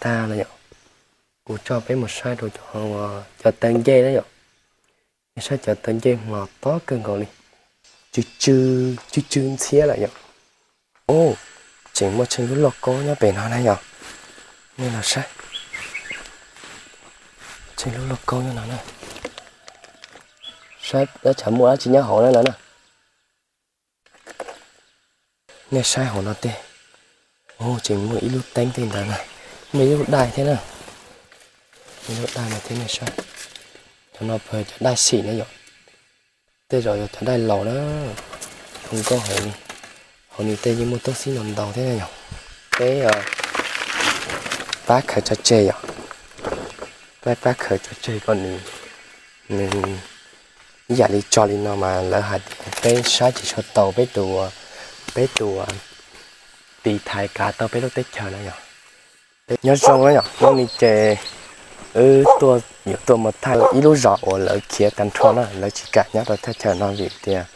Tag lawm yom, kuv coj peb mus saib rau cov, cov taw ncej na yom. Nej saib cov taw ncej hmo tob kawg nkaus li, tsw tsw, tsw tsw ntxhiab lawm yom. Ub, tseem muaj tsheej lub lauj kaub nyob pem no na yom. Nej los saib, tsheej lub lauj kaub nyob no na. Saib dab tsi muaj dab tsi nyob hauv na no na. Nej saib hauv no tej, ub, tseem muaj ib lub teeb tej ntawd na, muaj ib lub daj thiab na. Ib lub daj no thiab nej saib, cov no puas cov daj xim na yom, tej zaum yog cov daj laus na. Zoo nkauj heev li. Hauv no tej yeej muaj tub xib no ntau thiab na yom. Peb pab khaws tso tseg yom, peb pab khaws tso tseg kom nws, nws ib yam li tso li no mas lawv hais tias peb saib tsis tshua tau peb tus, peb tus tiv thaiv kav tau peb lub teb chaws na yom. Nyob zoo na yom, hnub no ces wb tuaj, yuav tuaj mus thaij ib lub zos uas lawv khiav tag nrho na, lawv tsis kam nyob rau thaj chaw no vim tias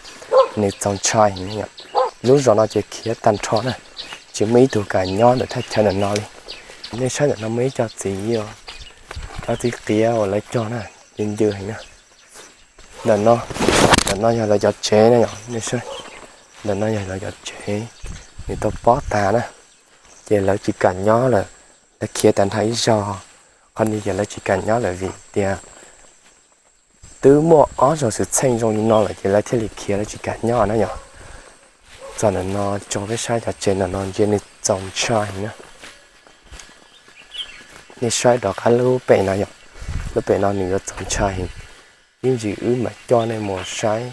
nws txaus ntshai heev na yom. Lub zos no ces khiav tag nrho na, tsis muaj ib tug kam nyob ntawm thaj chaw ntawm no li. Nej saib ntawm no muaj ib co txiv, cov txiv qiav uas lawv cog na, ncw ncw heev na. Ntawm no, ntawm no yog lawv cov tsev na yom, nej saib. Ntawm no yog lawv cov tsev, nws tau pob tas na, ces lawv tsis kam nyob lawm, lawv khiav tag nrho ib zog. Qhov no ces lawv tsis kam nyob lawm vim tias twb muaj ob zaug xwm txheej zoo li no lawm ces lawv thiaj li khiav, lawv tsis kam nyob na yom. Txog ntawm no tso peb saib cov tsev ntawm no ntsia nws txaus ntshai heev na. Nej saib rov qab lub pem no yom, lub pem no nws yuav txaus ntshai heev. Ib ntsis wb mam coj nej mus saib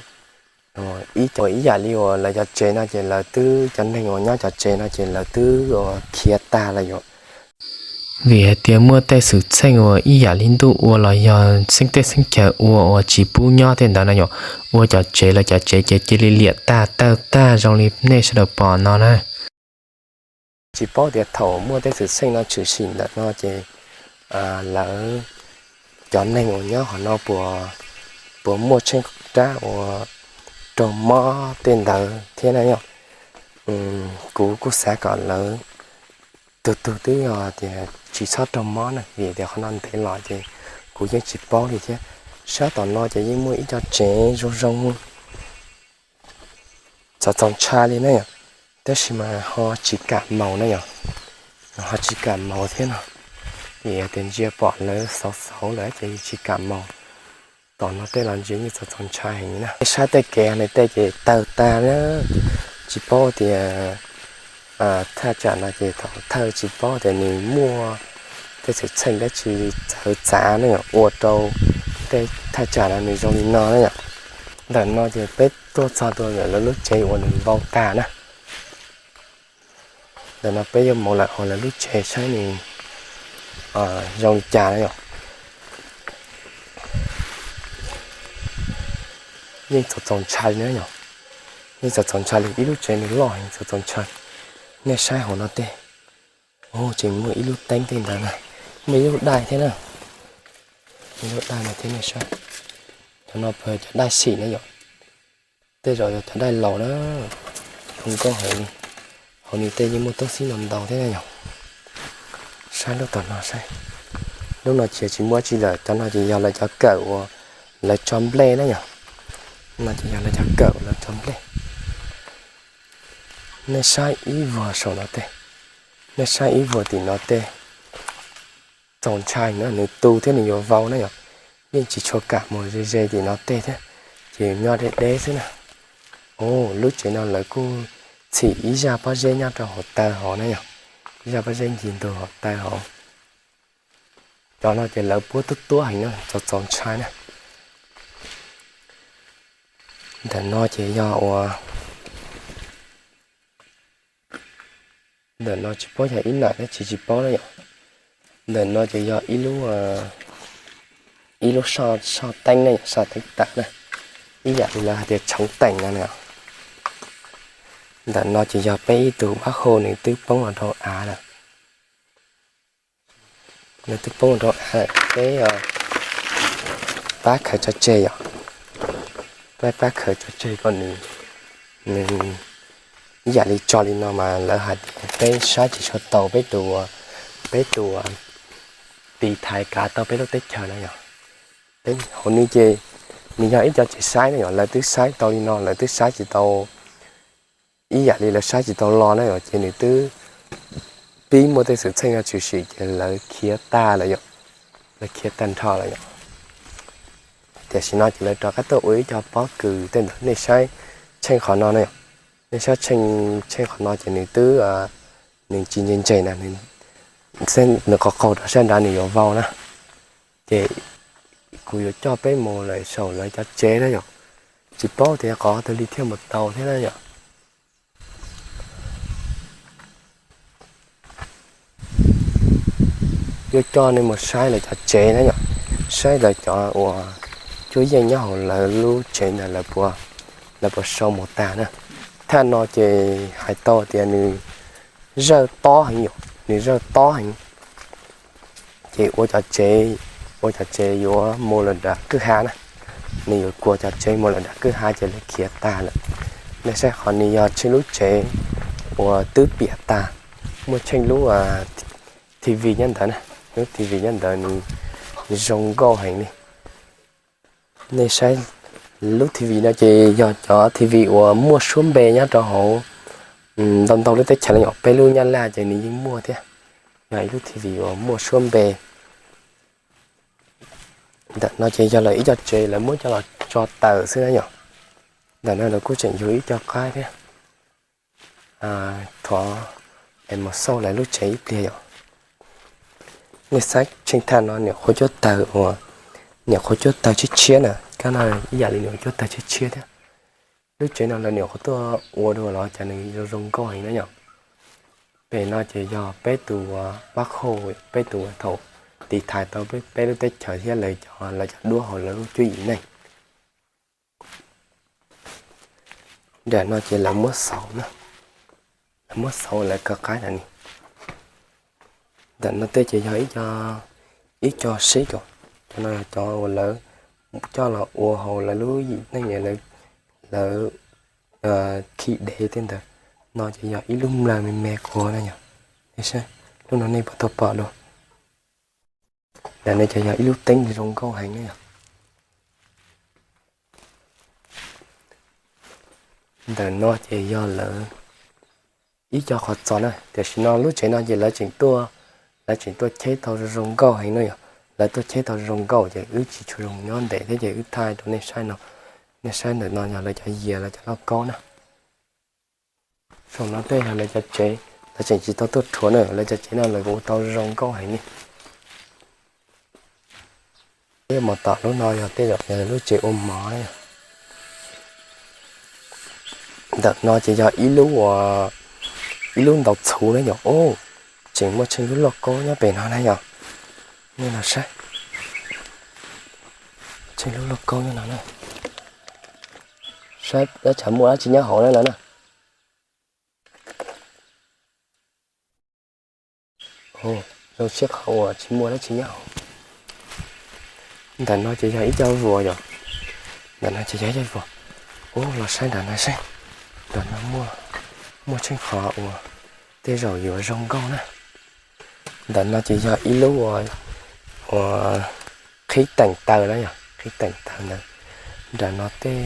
ib co ib yam li uas lawv cov tsev no ces lawv twb, cov neeg uas nyob cov tsev no ces lawv twb uas khiav tag lawm yom. Vim hais tias muaj tej xwm txheej uas ib yam li ntuj ua los yog xeeb teb xeeb chaw ua uas tsis pub nyob tej ntawd na yom, ua cov tsev, lawv cov tsev ces cia li liam tag tawg tag zoo li nej sawv daws pom no na. Tsis paub tias thaum muaj tej xwm txheej no tshwm sim ntawm no ces lawv cov neeg uas nyob qhov no puas, puas muaj tsheej rab uas raug mob tej ntawd thiab na yom. Kuv kuj xav kom lawv tus tug twb yog tias tsis txhob raug mob na, vim tias qhov no ntev los ces kuv yeej tsis paub li thiab. Sab tom no ces yeej muaj ib co tsev zoo zoo, txaus txaus ntshai li na yom, tab sis mas ho tsis kam mus na yom, ho tsis kam mus thiab no, vim tias ntsia pom lawv xauv xauv lawm ces tsis kam mus. Tom no tej los ntsia yeej txaus txaus ntshai heev na. Sab tej kev no tej ces tawg tag na, tsis paub tias thaj tsam no ces thaum thawj tsis paub tias nws muaj tej xwm txheej dab tsi txawv txav na yom, ua rau tej thaj tsam no nws zoo li no na yom. Ntawm no ces peb tuaj txog rau ntawm lawv lub tsev uas nws vau tag na. Ntawm no peb yuav mus lawm hauv lawv lub tsev saib nws zoo li cas na yom. Yeej txaus txaus ntshai na yom, yeej txaus txaus ntshai li, ib lub tsev nws loj heev, txaus txaus ntshai. Nej saib hauv no tej, tseem muaj ib lub teeb tej ntawd na, muaj ib lub daj thiab na, ib lub daj no thiab nej saib. Cov no puas cov daj xim na yom, tej zaum yog cov daj laus na. Zoo nkauj heev li. Hauv no tej yeej muaj tub xib no ntau thiab na yom. Saib lub tom no saib, lub no ces tsis muaj tsi lawm, cov no ces yog lawv cov kawm uas lawv tso nplej na yom. No ces yog lawv cov kawm uas lawv tso nplej. Nej saib ib vuag saum no tej, nej saib ib vuag tim no tej, txaus ntshai na, nws tu thiab nws yuav vau na yom. Yeej tsis tshua kam mus ze ze tim no tej thiab, ces nyob deb deb xwb na. Lub tsev no lawv kuj txhim ib zaj pob zeb nyob rau hauv taw hauv na yom, ib zaj pob zeb ncig ntug hauv taw hauv. Cov no ces lawv puab tuab tuab heev na, txaus txaus ntshai na. Ntawm no ces yog ua, ntawm no tsis paub yog ib nam dab tsi tsis paub na yom. Ntawm no ces yog ib lub, ib lub soj teeb na, soj teeb tawm na, ib yam li lawv hais tias tshoov teem no na. Ntawm no ces yog peb ib tug pab hu nws twb poob los rau av lawm. Nws twb poob los rau av lawm, peb pab khaws tso tseg yom. Peb pab khaws tso tseg kom nws, nws ib yam li tso li no mas lawv hais tias peb saib tsis tshua tau peb tus, peb tus tiv thaiv kav tau peb lub teb chaws na yom. Hauv no ces nws yog ib co tsev saib na yom, lawv twb saib tau li no, lawv twb saib tsis tau ib yam li lawv saib tsis tau los na yom, ces nws twb pib muaj tej xwm txheej no tshwm sim ces lawv khiav tag lawm yom, lawv khiav tag nrho lawm yom. Tiam sis no ces lawv rov qab tuaj ua ib co pob kws tej ntawd, nej saib tsheej qhov no na yom, nej saib tsheej, tsheej qhov no ces nws twb, nws tsis ntse ntse na, nws qaug qaug rau sab nrad nws yuav vau na. Ces kuv yuav coj peb mus lawm saum lawv cov tsev na yom, tsis paub tias qhov twg li thiaj mus tau thiab na yom. Yuav coj nej mus saib lawv cov tsev na yom, saib lawv cov uas cuab yeej nyob hauv lawv lub tsev ntawd lawv puas, lawv puas sau mus tag na. Thaj no ces hais tau tias nws zawj tob heev yom, nws zawj tob heev. Ces ua cov tsev, ua cov tsev yuav mus lawm nram kwj ha na, nws yuav kua cov tsev mus lawm nram kwj ha ces lawv khiav tag lawm. Nej saib qhov nws yog tsheej lub tsev uas twb piam tag, muaj tsheej lub T V nyob ntawd na, lub T V nyob ntawd nws zoo nkauj heev li. Nej saib lub T V no ces yog cov T V uas muaj suab npe nyob rau hauv ntau ntau lub teb chaws los yog peb lub Nyab Laj ces nws yeej muaj thiab. Yog ib lub T V uas muaj suab npe. Ntawm no ces yog lawv ib co tsev lawv muab coj los tso tawm xwb na yom. Ntawm no lawv kuj tseem yuav ib co qaib thiab. Thov es mus xauj lawv lub tsev ib pliag yom. Nej saib tsheej thaj no niam qhuav cuab tawg uas, niam qhuav cuab tawg tshiab tshiab na, kab no ib yam li niam cuab tawg tshiab tshiab thiab. Lub tsev no lawv niam qhuav tuaj ua dua los cas nws zoo zoo nkauj heev na yom. Pem no ces yog peb tus Bác Hồ, peb tus thaum tiv thaiv tau peb lub teb chaws thiab lawv cov, lawv cov duab hauv lawv lub cuab yim neej. Nram no ces lawv muab xauv na, lawv muab xauv lawv kaw qaib ntawm ni. Ntawm no tej ces yog ib co, ib co seb, cov no yog cov uas lawv coj los ua hauv lawv lub yim neej, lawv khi dev tej ntawd. No ces yog ib lub mlaws me me quav na yom. Nej saib, lub no nej puas tau pom dua? Ntawm no ces yog ib lub teeb zoo nkauj heev na yom. Ntawm no ces yog lawv ib co qhov txos na, tiam sis no lub tsev no ces lawv tseem tuaj, lawv tseem tuaj cheb tau zoo zoo nkauj heev na yom. Lawv tuaj cheb tau zoo nkauj ces wb tsis tshua zoo nyob ntev thiab ces wb thaij rau nej saib no. Nej saib ntawm no yog lawv cov yias lawv cov lauj kaub na. Saum no tej yog lawv cov tsev, lawv tseem tsis tau tuaj rhuav na, lawv cov tsev no lawv ua tau zoo nkauj heev li. Peb mus tom lub no yog tej zaum yog lub tsev ua mov. Ntawm no ces yog ib lub, ib lub ntaus txhuv na yom. Tseem muaj tsheej lub lauj kaub nyob pem no na yom. Nej los saib, tsheej lub lauj kaub nyob no na. Saib dab tsam muaj dab tsi nyob hauv na no na. Zoo siab qhov uas tsis muaj dab tsi nyob hauv. Ntawm no ces yog ib co vuas yom. Ntawm no ces yog ib co vuas. Ub, los saib nram no saib. Nram no muaj, muaj tsheej qhov uas tej zaum yuav zoo nkauj na. Ntawm no ces yog ib lub uas, uas qhib teem taws na yom, qhib teem taws ntawd. Nram no tej,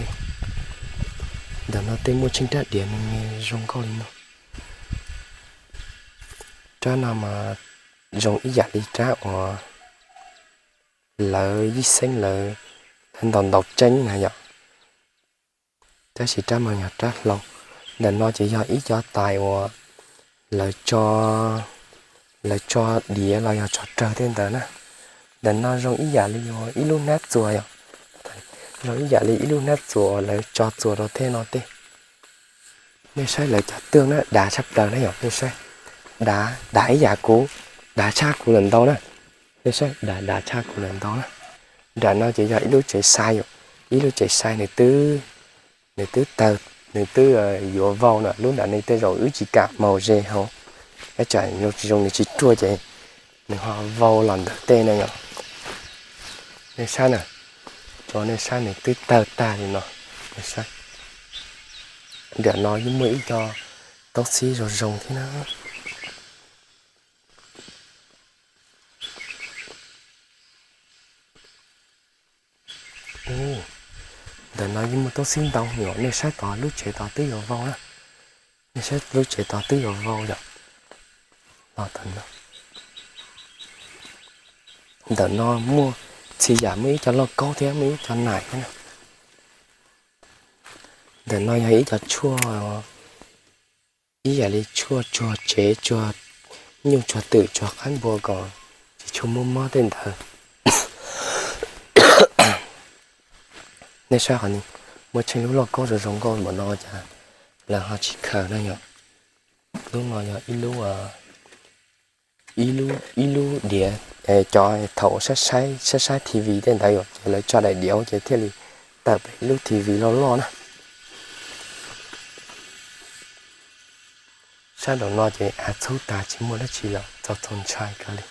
ntawm no tej muaj tsheej rab diav me me zoo nkauj li no. Rab no mas zoo ib yam li rab uas lawv yij xeeb lawv, lawv ntaus ntaus tseeb na yom. Tab sis rab no yog rab hlau. Ntawm no ces yog ib co tais uas lawv tso, lawv tso diav los yog tso rawg tej ntawd na. Ntawm no zoo ib yam li ib lub hnab txuas yom. Zoo ib yam li ib lub hnab txuas uas lawv tso txuas rau tej no tej. Nej saib lawv cov twg na, dav tshaj plaws na yom, nej saib. Dav, dav ib yam kuv, dav tshaj kuv lawm ntau na. Nej saib, dav, dav tshaj kuv lawm ntau na. Nram no ces yog ib lub tsev sai yom, ib lub tsev sai nws twb, nws twb tawg, nws twb yuav vau na, lub nram no tej zaum wb tsis kam mus ze hauv, ib tsam zoo tsis zoo nws tsis ruaj ces nws ho vau los ntawm tej na yom. Nej saib na, tso nej saib nws twb tawg tag li no. Nej saib, nram no yeej muaj ib co toob txhib zoo zoo thiab na. Ntawm no yeej muaj tub xib ntau yom, nej saib tod lub tsev tod twb yuav vau na. Nej saib lub tsev tod twb yuav vau yom. Los tod no. Ntawm no muaj txhia yam, muaj ib co lauj kaub thiab muaj ib co naim thiab na. Ntawm no yog ib co tshuaj, ib yam li tshuaj tsuag tsev, tsuag nyuj tsuag twm tsuag qaib npua kom tsis tshua muaj mob tej ntawd. Nej saib qhov ni, muaj tsheej lub lauj kaub zoo zoo nkauj npaum no cas lawv ho tsis khaws na yom. Lub no yog ib lub, ib lub diav, cov thaum saib saib T V tej ntawd yom, ces lawv tso daim diav ces thiaj li tawm pem lub T V loj loj na. Sab nraum no ces av txhub tas tsis muaj dab tsi lawm, txaus txaus ntshai kawg li.